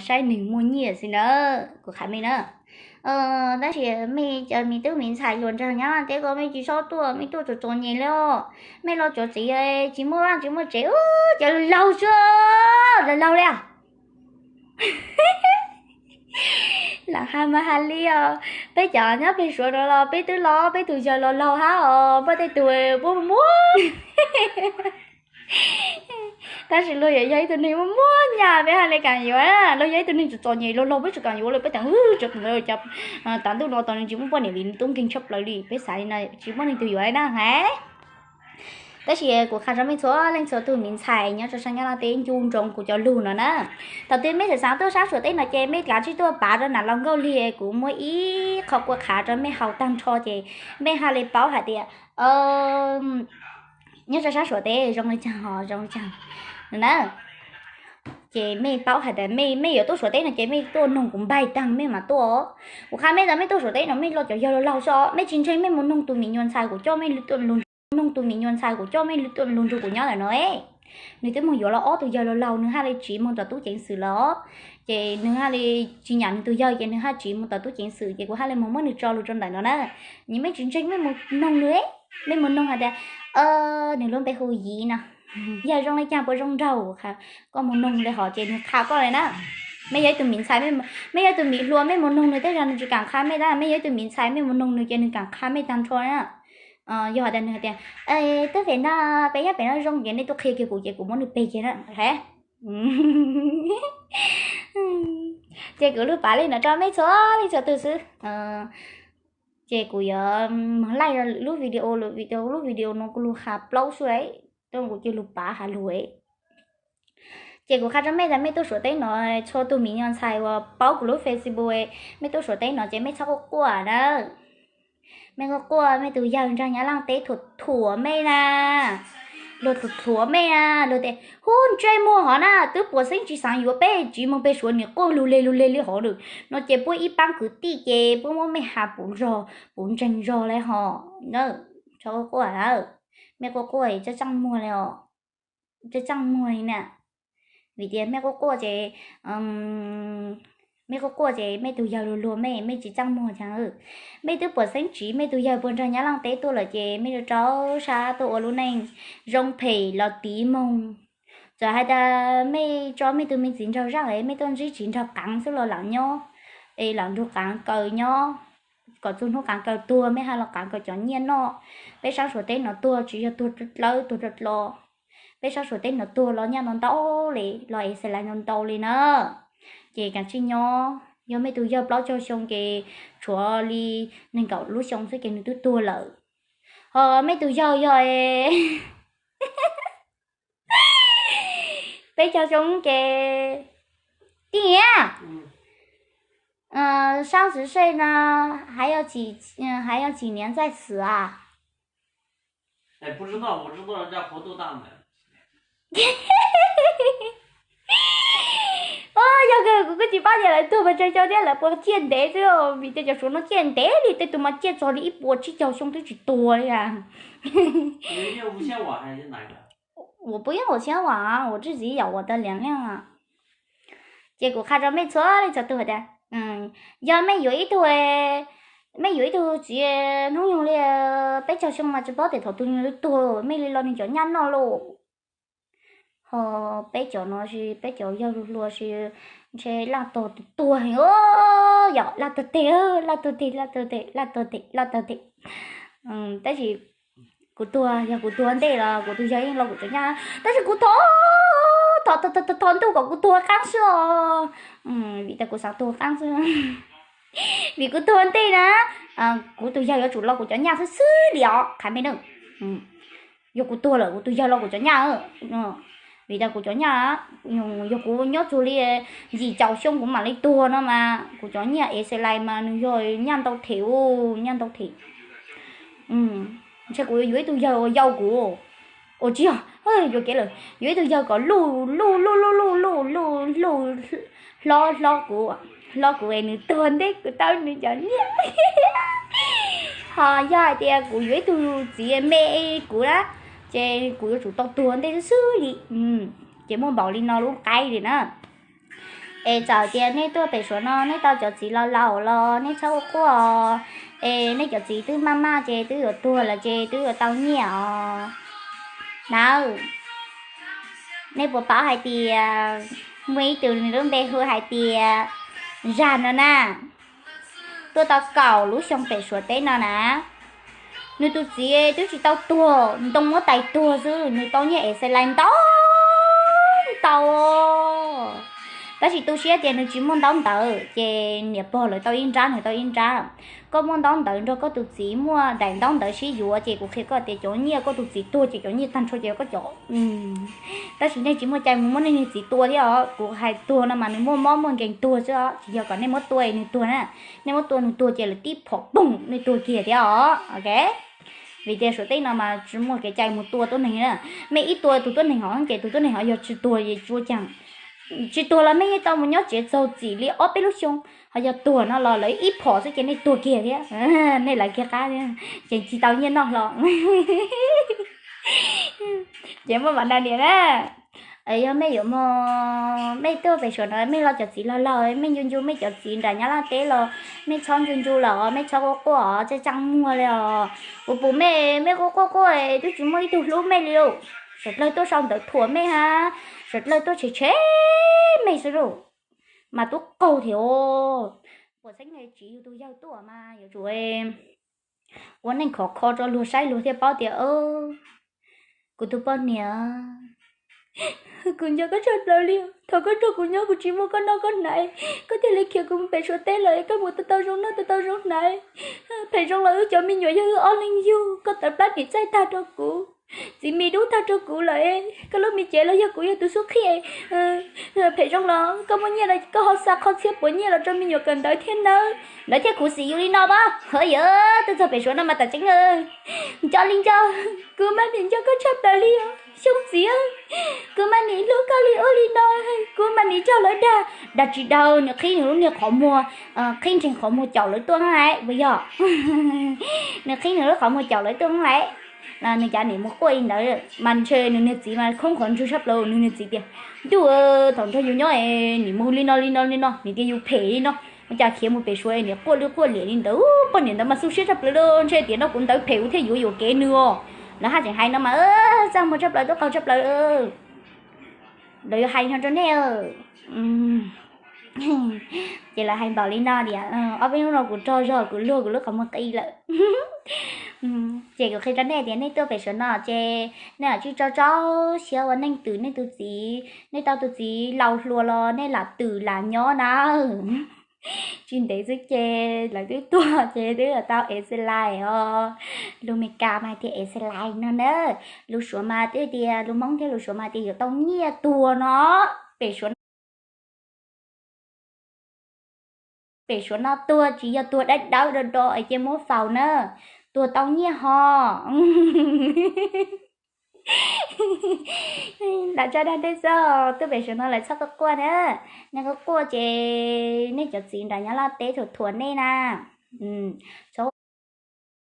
saib neeg muaj nyiaj xwb na, kuv qha mej na. Tab sis mej cov me tub me ntxhais luag nraug nyob teb ko mej tsis txhob tuaj, mej tuaj txom txom nyem li os. Mej los tsuav txiv tsis muaj vaj tsis muaj tsev, cov laug laug xwb, laug laug li os. Lam has mas has li os, peb cov nyob pem Suav no los peb twb los peb tus yawg los laug hab os, muaj tej tug muaj muaj. Tab sis luag yuav yog ib tug neeg muaj muaj nyaj peb haj li kam yuav, luag yog ib tug neeg txom txom nyem laug laug peb tsis kam yuav li, peb teem cov, tav ntuj no tos nws tsis muaj poj niam vim nws tub nkeeg tshaj plaws li, peb xav li no tsis muaj leej twg yuav na hais. Tab sis kuv qha rau mej txhua leej txhua tug me ntxhais nyob rau sab Nyab Laj teb ncu ntsoov kuv cov lug no na. Thaum twg mej xav xav tuaj sab Suav teb no ces mej kav tsij tuaj pav rau nam Los Nkauj Liag, kuv muaj ib qho kua qhav rau mej haus tag nrho ces mej haj li paub hais tias nyob rau sab Suav teb zoo li cas ho zoo li cas na. Ces mej paub hais tias mej yuav tuaj Suav teb no ces mej tuaj noog kuv npaig tag mej mam tuaj. Kuv qha mej tas mej tuaj Suav teb no mej los cov yawg laug laug xwb os, mej tsis ntseeg mej mus noog tus me nyuam ntxhais kuv coj mej lug, noog tus me nyuam ntxhais kuv coj mej lug nrug kuv nyob ntawm no. Nws twb mus yuav los ob tug yawg laug laug, nws haj li tsiv mus tom tub ceev xwm lawm os. Ces nws haj li tsis nyiam nws tus yawg ces nws haj tsiv mus tom tub ceev xwm ces kuv haj li mus muab nws tso lug rau ntawm no na. Nws mej tsis ntseeg mej mus noog nws, mej mus noog hais tias nws lub npe hu Yiv no, yog zoo li cas puas zoo nraug, koj mus noog li hov ces nws qha koj li na. Mej yog ib tug me ntxhais, mej yog ib tug me hluas mej mus noog nws tej zag nws tsis kam qha mej tab, mej yog ib tug me ntxhais mej mus noog nws ces nws kam qha mej tag nrho na. Yog hais tias nws hais tias tub fem no peb nyob pem no zoo ces nej tuaj qhia kiag kuv ces kuv muab nws peg kiag na. Ces kuv lug pav li no rau mej txhua leej txhua tug xwb. Ces kuv yuav moog laij lub video, lub video, lub video no kuv lug has plaub xwb, kuv cia lug pav has lug. Ces kuv qha rau mej tas mej tuaj Suav teb no, txhua tug me nyuam ntxhais uas paub kuv lub Facebook, mej tuaj Suav teb no ces mej txhob quaj quaj na. Mej quaj quaj mej tus yawg nraag Nyab Laaj teb thuam thuam mej na. Luag thuam thuam mej na, luag tias hub ntsej muag hov na twb puas xeeb tsis xaav yuav peb, tsiv moog peg Suav nim quaj lug le lug le li hov lawm no ces puab ib paab kwv tij ces puab muab mej has puv zog puv ntseeg zog li hov. Txhob quaj quaj na, mej quaj quaj txaj txaaj muag li os, txaj txaaj muag li na. Vim tias mej quaj quaj ces, mej quaj quaj ces mej tus yawg luag luag mej, mej tsis txaaj muag cas. Mej twb puas xeeb tsiv mej tus yawg puag nraag Nyab Laaj teb tuaj lawm ces mej rau rau sab tuaj ua lub neej zoo phem los tiv moog. Txawm hais tas mej tso mej tus me txiv nraug zaaj es mej tuaj ntsib txiv nraug qaav xwb los lam nyob, es lam nrug qaav kaws nyob, kom txug hnub qaav kaws tuag mej hab los qaav kaws cov nyiaj noj. Peb sab Suav teb no tuag tsis yog tuag dlawb tuag dlo dlo, peb sab Suav teb no tuag los nyaj ntau ntau li, los es xas lais ntau ntau li na. Ces kav tsij nyob, yog mej tus yawg plaub caug xyoo ces tshuav li nees nkaum lub xyoo xwb ces nws twb tuag lawm. Ho mej tus yawg yog peb caug xyoo ces, 三十岁呢，还有几，还有几年再死啊？ Yog kawg kuv kuj tsis paub tias lawv tuag pes tsawg xyoo thiab lawv puas ciaj ntev xwb, vim tias cov Suav no ciaj ntev li, tej tug mas ciaj txog li ib puas tsib caug xyoo twb tsis tuag li a. Ces kuv qha rau mej txhua leej txhua tug hais tias, yog mej yuav ib tug, mej yuav ib tug txiv hnub nyoog li peb caug xyoo mas tsis paub tias thaum twg nws tuag mej li los nws cov nyaj noj lauj. Ho peb cov no, peb cov yawg luag luag ntshe laj tog tuag heev, yog laj tog teg, laj tog teg, laj tog teg, laj tog teg, laj tog teg. Tab sis kuv tuag, yog kuv tuag ntej los kuv tus yawg yeej los kuv cov nyaj, tab sis kuv thov, thov, thov ntuj kom kuv tuag qaab xwb os. Vim tias kuv xav tuag qaab xwb. Vim kuv tuag ntej na, kuv tus yawg yuav tsum los kuv cov nyaj xwb xwb li os, qha mej na. Yog kuv tuag lawm kuv tus yawg los kuv cov nyaj, vim tias kuv cov nyaj, yog kuv nyob txug li yim caum xyoo kuv mam li tuag no mas kuv cov nyaj es xas lais mas nws yog nyaj ntau them, nyaj ntau them. Ntshe kuv yuav ib tug yawg uas yau kuv, uas tsis yog, yuam kev lawm, yuav ib tug yawg kom luj luj luj luj luj luj luj luj, hlob hlob kuv, hlob kuv es nws tuag ntej kuv tau nws cov nyaj. Ho yog hais tias kuv yuav ib tug txiv me kuv na, ces kuv yuav tsum tau tuag ntej xwb xwb li. Ces muaj npaum li no lub qaib li na. Es txawm tias nej tuaj pem Suav no nej tau cov txiv laus laus los nej txhob quaj quaj os. Es nej cov txiv twb maj maj ces twb yuav tuag lawm ces twb yuav tau nyiaj os. Nawb, nej puas paub hais tias muaj ib tug nws lub npe hu hais tias Zag no na, tuaj tau kaum lub xyoo pem Suav teb no na. Nws tus txiv twb tsis tau tuag, ntoo muab tais tuag xwb, nws tau nyiaj ev xais lais ntau ntau. Tab sis tu siab tias nws tsis muaj ntaub ntawv, ces niam pog lawv tau ib nrab, nws tau ib nrab. Koj muaj ntaub ntawv nrog koj tus txiv muaj daim ntaub ntawv sib yuav, ces kuv qhia koj tias cov nyiaj koj tus txiv tuag ces cov nyiaj tag nrho ces yog koj cov. Tab sis nej tsis muaj cai mus muab nej niag txiv tua thiab os. Kuv hais tuag no mas nws muaj mob muaj nkeeg tuag xwb os, tsis yog kom nej muab tua es nws tuag na. Nej muab tua nws tuag ces lawv tib phom poog nej tuag kiag thiab os, ok. Vim tias Suav teb no mas tsis muaj kev cai mus tua tuab neeg na. Mej ib tua tus tuab neeg hov ces tus tuab neeg hov yog tsis tuag es tsuas caag tsis tuag los mej yeej tau mus nyob tsev txaug txim li ob peb lub xyoo, ho yog tuag no los lawv ib phom xwb ces nej tuag kiag thiab, nej lawv kiag qab, ces tsis tau nyiaj noj hlo. Ces muaj vam na niam na, yog mej yuav mog, mej tuaj pem Suav no mej los cov txiv laug laug, mej ncu ncu mej cov txiv nram Nyab Laj teb los mej txhob ncu ncu lawm, mej txhob quaj quaj os, txaj txaj muag li os. Kuv pum mej, mej quaj quaj quaj twb tsis muaj ib tug hlub mej li lauj. Sawv dlawg tuaj sau ntawv thuam mej hab, sawv dlawg tuaj tshev tshev mej xwb lauj. Mas tub qaug thiab os. Puas xeeb tsis yug tug yawg tuaj mas yuav tsum ua neej khov kho rau luag saib luag thiaj paub tias kuv tus poj niam, kuv nco koj tshaj plaws li. Thaum koj nrog kuv nyob kuv tsis muaj koj noj koj hnav, koj thiaj li khiav kuv mus pem Suav teb lawm, koj mus tau tau zoo noj tau tau zoo hnav. Phem zoo los wb cov me nyuam yog wb ob leeg yug, koj tawv plab nim txaij tag rau kuv, txiv mis dub tag rau kuv lawm. Koj lub me cev los yog kuv yog tus xub qhia. Phem zoo los koj muaj nyiaj los koj ho xa qhov txhiab puas nyiaj los rau me nyuam kawm ntawv thiab nawb. Lawv thiaj khuv xim yus li no mas. Hawv yawg, tuaj txog pem Suav no mas tam tseeb nco li nco, kuv mas nim nco koj tshaj plaws li os xyoo txiv. Kuv mas nim hlub koj li ub li no, kuv mas nim nrog lawv dag. Dag tsis dag, nws qhib nws lub niag qhov muag, qhib nreeg qhov muag caum lawv tuaj lawm puas yog? Nws qhib nws lub qhov muag caum lawv tuaj lawm. Nws cas nim mus quaj li ntawd mas ntshe nws niag txiv mas khoob qhov ntswg tshaj plaws, nws niag txiv tias, ntuj, thaum nrog yus nyob es nim mus li no li no li no, nim tias yus phem li no, ua cas khiav mus pem Suav es nim quaj lwj quaj liam li ntawd. Poj niam ntawd mas xu siab tshaj plaws li, ntshe tias no kuv ntawd phem kuv thiaj yuav yuam kev nws os. Lawv haj tseem hais no mas txaj muag tshaj plaws, tub qaug tshaj plaws. Lawv yuav hais no rau nej. Ces lawv hais npaum li no tias, ob peb hnub no kuv rog zog kuv luag kuv lub qhov muag qi lawm. Ces kuv qhia rau nej tias nej tuaj pem Suav no ces nej lam tsib tso tso siab ua neej twm nej tus txiv, nej tau tus txiv laus hluas los nej lam twm lam nyob na. Tsis ntev xwb ces lawv twb tuag ces twb tau ev xas lais os. Lus Meskas mas tias ev xas lais no na, lus Suav mas twb tias, lus Hmoob thiab lus Suav mas tias yuav tau nyiaj tuag no. Pem Suav no, pem Suav no tuag tsis yog tuag dawb dawb do do es cia muab faus na, tuag tau nyiaj ho. Lam tso dag tej xwb, tuaj pem Suav no lawv txhob quaj quaj na. Nej quaj quaj ces nej cov txiv nram Nyab Laj teb thuam thuam nej na. Txhob